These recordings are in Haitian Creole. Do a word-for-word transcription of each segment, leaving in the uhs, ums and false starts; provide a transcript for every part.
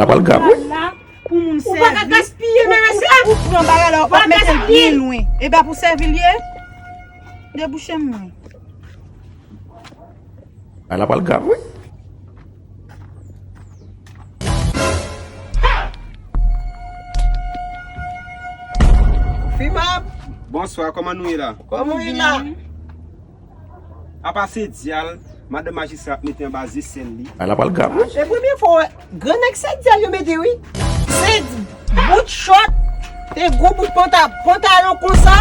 L ap al grav, wi. Pou moun sèvi. Ou pa ka gaspiye nan mesye. Ou pran bagay la, w ap mete l byen lwen. E pa pou sèvi l ye? Debouche m mwen. Bagay la pral grav, wi. Fimab. Bonswa, kòman nou ye la? Kòman w ye la? Apa se dyal, madanm majistra ap mete anba zesèl li. Bagay la pral grav, wi. Se premye fwa w wè grannèg se dyal yo mete, wi. Se bout chòt, te gwo bout panta-, pantalon konsa,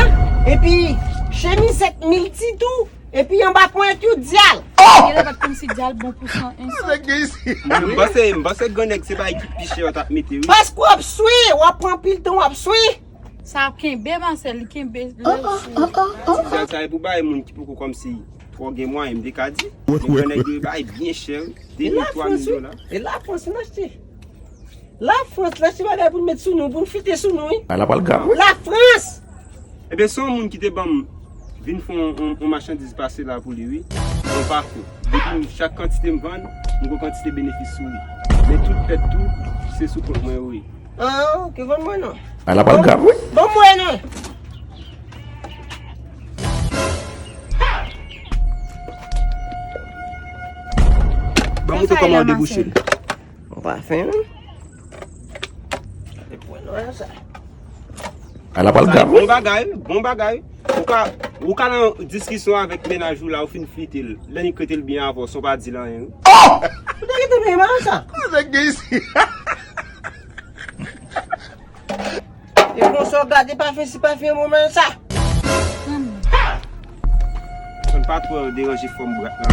epi chemizèt milti tou, epi anba ponyèt yo dyal. Genlè pa t konn si dyal bon pou san, en san. Mwen, m panse, m panse grannèg se bagay ki pi chè yo t ap mete, wi. Paske w ap swe, w ap pran anpil tan, w ap swe. Sa ap kenbe, Marcel, li kenbe lè sou. Ti dyal sa e pou bay moun ki poko kòmsi twò gen mwayen, m te ka di. Men grannèg yo bay byen chè, wi. De mil, twa mil dola. E Lafrans, wi. E Lafrans, nou achte. Lafrans, nou achte bagay pou n met sou nou, pou n flite sou nou, wi. Bagay la pral grav, wi. Lafrans! Ebyen, se yon moun ki te ban m vin fè yon, yon, yon machandiz pase la pou li, wi. Yon pafè. Depi m, chak kantite m vann, m gen kantite benefis sou li. Men tout pèt tou, se sou kont mwen yo ye. Ah, ok, vann mwen non. Bagay la pral grav, wi. Ban m wè non. Ban m montre kòman yo debouche l. Ou pa fen, non? Gade pwen nwa sa. Bagay la pral grav, wi. Bon bagay, bon bagay. Ou ka, ou ka nan diskisyon avèk mennaj ou la, ou fin flite l. Lè li trete l byen avè w, san w pa di l anyen, wi. Oh! Ou te rete byen mal sa. Ou te gen isi. E konsa w gade pafen si pafen bon men sa. Konn pa twò deranje fòm brat la.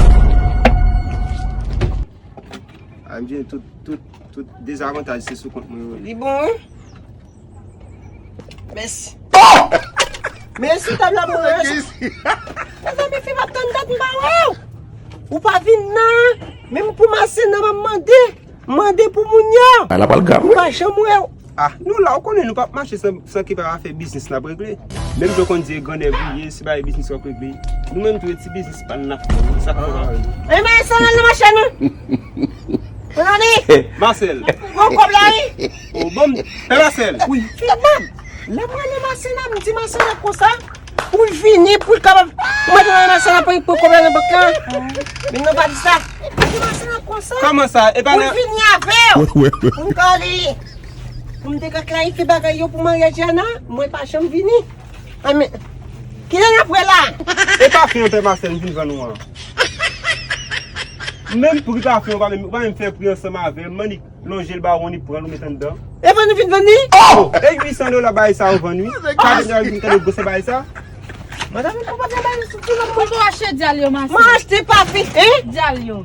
A, m di tout, tout, tout dezavantaj se sou kont mwen yo ye. Li bon, wi. Mèsi. Mèsi, tab la bon, mèsi. Mezanmi, fi m ap tann dat m pa wè w. Ou pa vin nan, menm pou masen nan m ap mande. Mande pou moun yo. Bagay la pral grav, wi. Ou pa janm wè w. Ah, nou la, ou konnen nou p ap mache san, san ke pa afè biznis n ap regle. Menm jan w konn di e grannèg ou ye, se bagay biznis w ap regle. Nou menm tou, e ti biznis pa n n ap fè, wi, sa k fè w pa wè nou. E men, sa nan machin nou. Ann ale. Marcel. Bon kòb la, wi. Oh, bon, pè Marcel. Wi. Fimab. Lè mwen ale machin nan, m di machin nan konsa. Pou l vini, pou l kapab mande nan machin nan pou, pou kòb la nan bank la. Men non, pa di sa. Mande machin nan konsa. Kòman sa? E pa pou l vini avè w. Pou m ka ale. Pou m te ka klarifye bagay yo pou maryaj la, non, mwen pa janm vini. A, men, kilè n ap wè la? E pafen an, pè Marcel, m vin vann ou an. Menm pri pafen an, ou pa menm, ou pa menm fè pri ansanm avè m, Manik. Lonje l ba w, ou ni pran l, ou met anndan. E vann ou vin vann li? Oh! E uit san dola bagay sa yo vann, wi. Gade, gade, gade gwo se bagay sa. Madanm, ou pa fè bagay sou ti lòt. Kote w achte dyal yo, Marcel? Mwen achte pafen, hein? Dyal yo.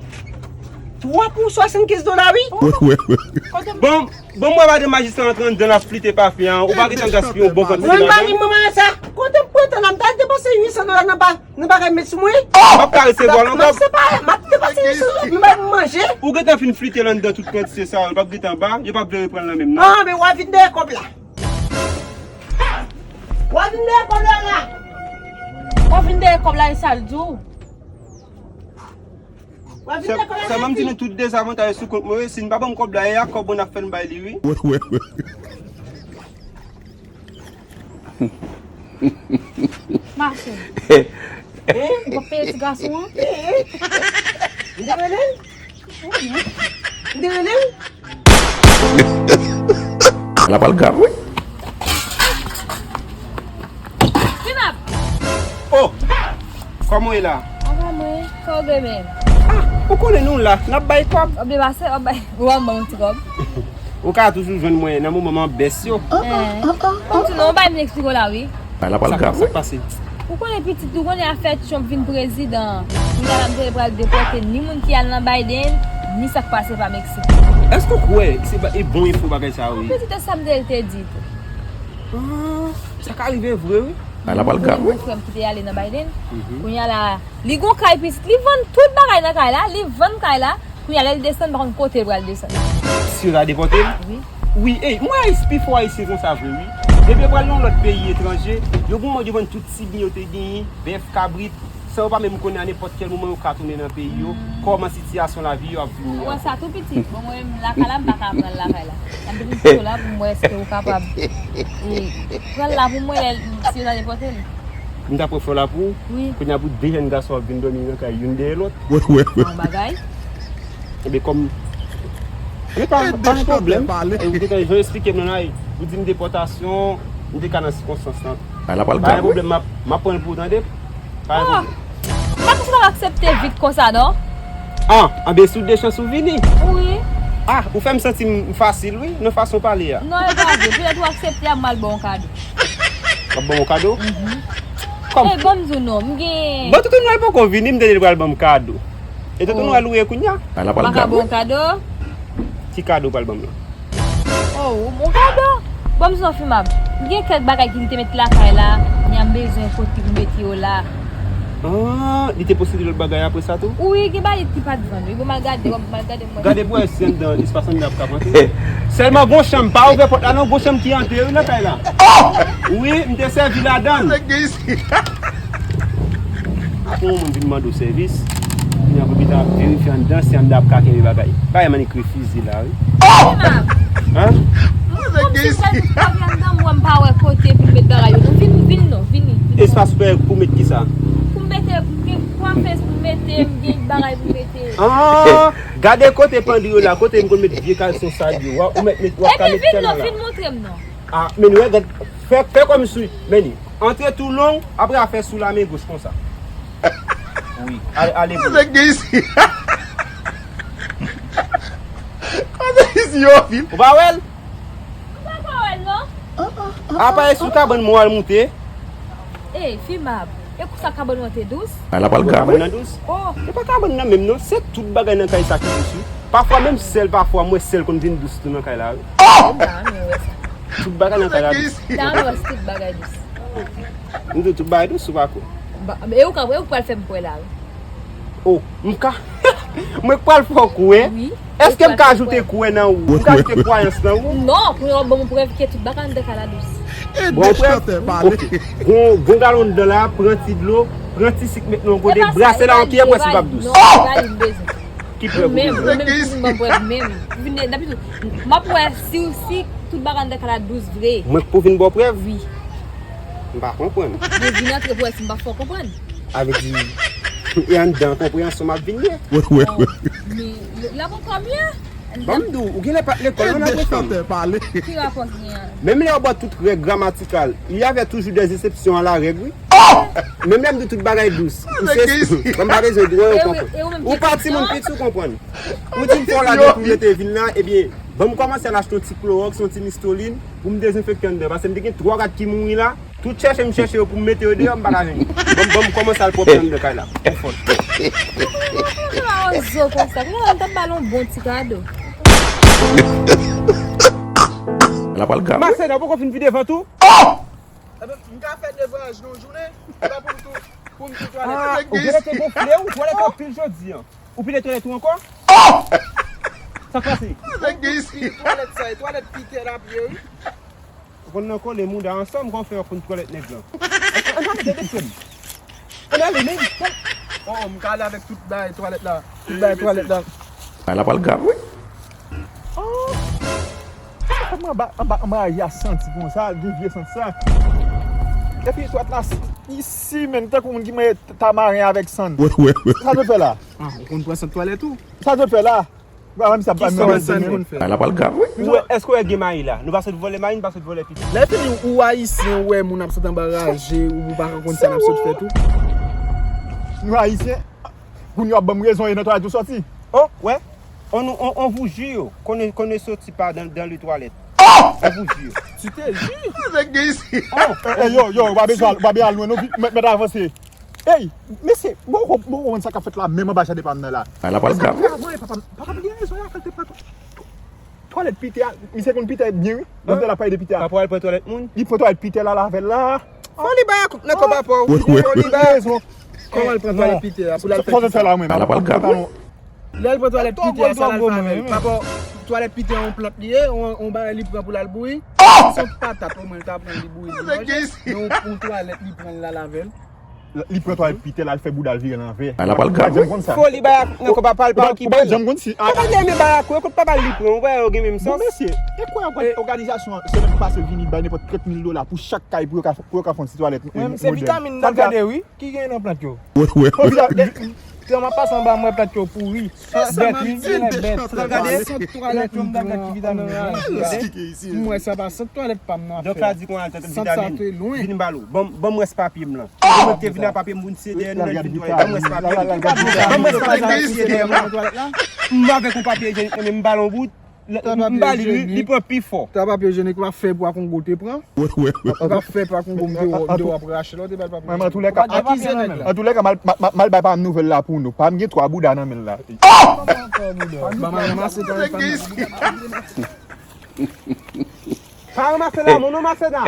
Twa pou swasannkenz dola, wi. Kote m... Bon, bon, mwen madanm majistra antre anndan, l ap flite pafen an. Ou pa gentan gaspiye yon bon kantite lajan. Mwen pa vin mwen sa. Kote m pran tan la, m ta depanse uit san dola nan pa. Nou pa ka met sou mwen? M ap ka resevwa l ankò. M ap separe, m ap depanse yon sou lòt, nou bay pou manje. Ou gentan fin flite l anndan tout kantite sa yo, l p ap gentan ba, yo p ap vle reprann lan menm non. Ah, men w a vin dèyè kòb la. W a vin dèyè kòb la la. W a vin dèyè kòb la, e sa l di w. W a vin dèyè kòb la. Sèlman m di nou tout dezavantaj sou kont mwen, wi, si n pa ban m kòb la, e ak kòb mwen n ap fè n bay li, wi. Mache. Hein? Ou pa peye ti gason an? Hein? M te rele l? M te rele l? L ap al grav, wi. Fimab! Oh! Kòman w ye la? Apa mwen, kòbe menm. Ah, ou konnen nou la, n ap bay kòb. W ap depase, w ap bay, w ap ban yon ti kòb. Ou ka toujou jwenn mwen nan moman m an bès yo. Eh, kòm si non, bay m eksplike w la, wi. Bagay la pral grav, wi. Sa k pase? Ou konnen pitit, ou konnen afè Trump vin prezidan. Kounye a la m te pral depòte ni moun ki al nan Biden, ni sa k pase pa Meksik. Èske w kwè se ba-, e bon enfo bagay sa yo ye? Pitit, e sa m te, te di tou. Ah, sa ka rive vre, wi. Bagay la pral grav, wi. Frè m ki te ale nan Biden. Mhm. Kounye a la, li gon kay pitit, li vann tout bagay nan kay la, li vann kay la. Kounye a, lè l desann, pa konn kote l pral desann. Si yo ta depòte l? Wi. Wi, ey, mwen Ayis-, pi fò Ayisyen konsa vre, wi. Depi yo pral nan yon lòt peyi etranje, yo gon mòd yo vann tout ti byen yo te genyen, bèf, kabrit, San yo pa menm konnen a nenpòt kèl moman yo ka tounen nan peyi yo, kòman sitiyasyon lavi yo ap vini an. Ou wè sa tou pitit? Bon, mwen menm lakay la, m pa ka pran l lakay la. M ap vin kote w la pou m wè èske ou kapab, e, pran l la pou mwen lè, si yo ta depòte l. M ta pran fè w la pou ou? Wi. Kounye a pou de jèn gason ap vin dòmi nan kay youn dèyè lòt. Wi, wi, wi. Yon bagay. Ebyen, kòm, men pa, pa gen pwoblèm. E, ou te jan eksplike m nan la, ou di m depòtasyon, m te ka nan sikonstans lan. Pa gen pwoblèm, m ap, m ap pran l pou ou tande. Pa gen pwoblèm. M pa panse w ap aksepte vit konsa, non. Ah, anben, sou de chans ou vini. Wi. Ah, ou fè m santi m fasil, wi, nan fason w pale a. Non, e pa vre. Petèt ou aksepte a, m al ba w yon kado. W ap ban m yon kado? Mhm. Kòm? E, ban m di w non, m gen. Bon, Tonton Nwèl poko vini, m te di l pral ban m kado. E Tonton Nwèl ou ye kounye a? M pa ka ba w kado? Ki kado w pral ban m lan? Oh, yon kado? Ban m di w non, Fimab. M gen kèk bagay ki m te met lakay la, men m bezwen kote pou mete yo la. Ah, li te posede lòt bagay apre sa tou? Wi, gen bagay ki pa t vann, wi. Bon, m al gade, m al gade. Gade pou wè si anndan, espas anndan ap ka rantre. Sèlman gon chanm, pa ouvè pòt la non, gon chanm ki antre wi nan kay la. Wi, m te sèvi ladan l. Apre yon moun vin mande w sèvis, kounye a pou l gentan ap verifye anndan, si anndan ap ka kenbe bagay. Bagay man ekri fizi la wi. Hein? Kòmsi m pral met bagay anndan, m wè m pa wè kote pou m met bagay yo. Non, vin, vin non, vini, vini. Espas pou, pou met kisa? Pou m mete, pou m gen kwafe pou m mete, m gen bagay pou m mete. Ah! Gade kote pandri yo la, kote m konn met vye kalson sal yo. Wa, ou mèt met, w ap ka met kèl la. Ebyen, vin non, vin montre m non. Ah, men nou wè, gad, fè, fè kòmsi, men li. Antre tou long, apre a fè sou la men goch konsa. Wi, ale, ale. Nèg gen isi. Kote isi yo vin? Ou pa wè l? M pa ka wè l non. Apa e sou kabann mwen w al moute? Ey, Fimab, e konsa kabann mwen te dous? Ala pral gav wi. Kabann nan dous? Oh. E pa kabann nan menm non, se tout bagay nan kay sa ki dous wi. Pafwa menm sèl, pafwa m wè sèl konn vin dous tou nan kay la wi. Oh! M pa renmen wè sa. Tout bagay nan kay la dous. M ta renmen wè si tout bagay dous. M di w tout bagay dous ou pa kwè? Ba, e ou ka, e ou pral fè m kwè la wi. Oh, m ka. Mwen k pral fè w kwè? Wi. Èske m ka ajoute kwè nan ou? M ka ajoute kwayans nan ou? Non, pou yo ban m prèv ke tout bagay anndan kay la dous. Bon, prèv? Ok. Gon, gon galon anndan la, pran ti dlo, pran ti sik met nan yon kote, brase la yon kiyè pou wè si l p ap dous. Non, se pa li m bezwen. Ki prèv ou bezwen? Ou menm, ou menm ki vin ban prèv menm. Vin, dapitou, m ap wè si, si tout bagay anndan kay la dous vre. Mwen k pou vin ba w prèv? Wi. M pa konprann. Mwen vin antre pou wè si m p ap fè w konprann. Sa vle di, e anndan konpreyansyon m ap vin ye. Wi, wi, wi. Men, l ap ankò mye. Ban m di w, ou genlè pa t lekòl non, nan pale. Ki rapò ki gen an? Menm lè yo ba w tout règ gramatikal, il y avait toujours des exceptions à la règle, wi. Menm lè m di w tout bagay dous, ou se, ban m pa bezwen di w, ou konprann. Ou pa timoun piti, ou konprann. Ou di m fè w la depi w rete vin la, ebyen, ban m kòmanse al achte yon ti klowòks, yon ti mistolin, pou m dezenfekte anndan, paske m te gen twa rat ki mouri la. Tout chèche m chèche yo pou m mete yo deyò, m pa ka jwenn yo. Ban m, ban m kòmanse al pwòpte anndan kay la. Ou fòt. Kòman w fè mawozo konsa? Kòman m t ap ba l yon bon ti kado? L ap al gav wi. Masèna, ou poko fin vide vant ou? Oh! Ebyen, m ka fè devan anj nan yon jounen, e pa pou m tou, pou m tou twalèt. Ah, ou genlè te gonfle wi, ou twalèt anpil jodi a. Ou pile twalèt ou ankò? Oh! Sa k pase? Nèg gen isi. Twalèt sa, e twalèt Pitè l ap ye wi. Ou konn nan kole mouda ansanm, kòman w fè w konn twalèt nèg lan? Ann ale, bebe frè m. Ann ale, men. Oh, m ka ale avèk tout bagay twalèt la. Tout bagay twalèt la. Bagay la pral grav, wi. Oh. Sa fè m anba, anba, anba aya santi konsa, gen vye santi sa. Epi twalèt la, isi, menm tankou moun ki manje tamaren avèk sann. Wi, wi, wi. Sa dwe fè la? Ah, ou konn pran sant twalèt ou? Sa dwe fè la? Ba, menm sa, ki sòs sa n konn fè? Bagay la pral grav, wi. Ou wè, èske w wè gen mayi la? Nou pa sot vòlè mayi, nou pa sot vòlè piti. Lè fini, ou ayisyen, ou wè moun ap sot anba raje, ou pa konn sa n ap sot fè tou. Nou ayisyen, kounye a w ap ban m rezon, e nan twalèt ou sòti. Oh, wè. On, on, on vous jure qu'on ne, qu'on ne sortit pas dans, dans les toilettes. Oh! On vous jure. Tu te jures? Nèg gen isi. Oh! Eh, eh, yo, yo, ou pa bezwen al, ou pa bezwen al lwen, non, vit, mèt, mèt avanse. Ey, mesye, bon, bon, bon, bon, sa k ap fèt la, menm anba jaden pa m nan la. Bagay la pral grav, wi. Sa k fè avan, papa, papa m gen rezon, y a fè l te pran twalèt Pitè a, misye konn Pitè byen, wi. Lòt lè l ap pale de Pitè a. Papa w al pran twalèt moun? Li pran twalèt Pitè la, l avè l la. Fò li bay ak nan kò papa w. Wi, wi, wi. Fò li bay. Kòman l pran twalèt Pitè a pou l al fè kisa? Bagay la pral grav, wi. Lè l pran twalèt Pitè a, sa l al fè avè l? Papa, twalèt Pitè a yon plant li ye, yon, yon bagay li pran pou l al bouyi. Se yon patat omwen l ta pran li bouyi dimanch. Men yon, yon twalèt li pran l al avè l. Li pran twalèt Peter, l al fè bouda l vire l anvè. Ala pral grav. Ou pa janm konn sa. Foli bay ak nan kò papa l pa okipe l. Ou pa janm konn si. Papa l renmen bay ak ou, kot papa l li pran, ou wè yo gen menm sans. Bon, mesye, e kwè òganizasyon an, semèn pase vini bay nenpòt trant mil dola pou chak kay pou yo ka, pou yo ka fè yon ti twalèt modèn. Mwen, se vitamin nan gade, wi. Ki gen nan plant yo? Wi, wi. Lè m ap pase anba, m wè plant yo pouri. Bèt, wi, genlè bèt. Gade sant twalèt yo, m t ap gad ki vitamin yo. M wè sa pa sant twalèt pa m nan. Donk la di kon al tande vitamin. Vin ba l ou. Ban m wè papye m lan. Mwen te vin ak papye m pou n siye dèyè nou, lè l fin twalèt. Ban m wè papye m lan. Ban m wè papye m lan pou n siye dèyè m lan. M avèk yon papye ijenik nan men m, m ba l yon bout. M ba li, li, li pran pi fò. Ta papye ijenik la fè pou Akongo te pran. Ou pa fè pa Kongo m te wè, m te wè ap rache lè w te ba l papye. Mwen, antoulèka, antoulèka, m al, m al, m al bay pa m nouvèl la pou nou. Pa m gen twa bouda nan men l la. Pa m ranmase pa m. Pa ranmase la, mon non, Maceda.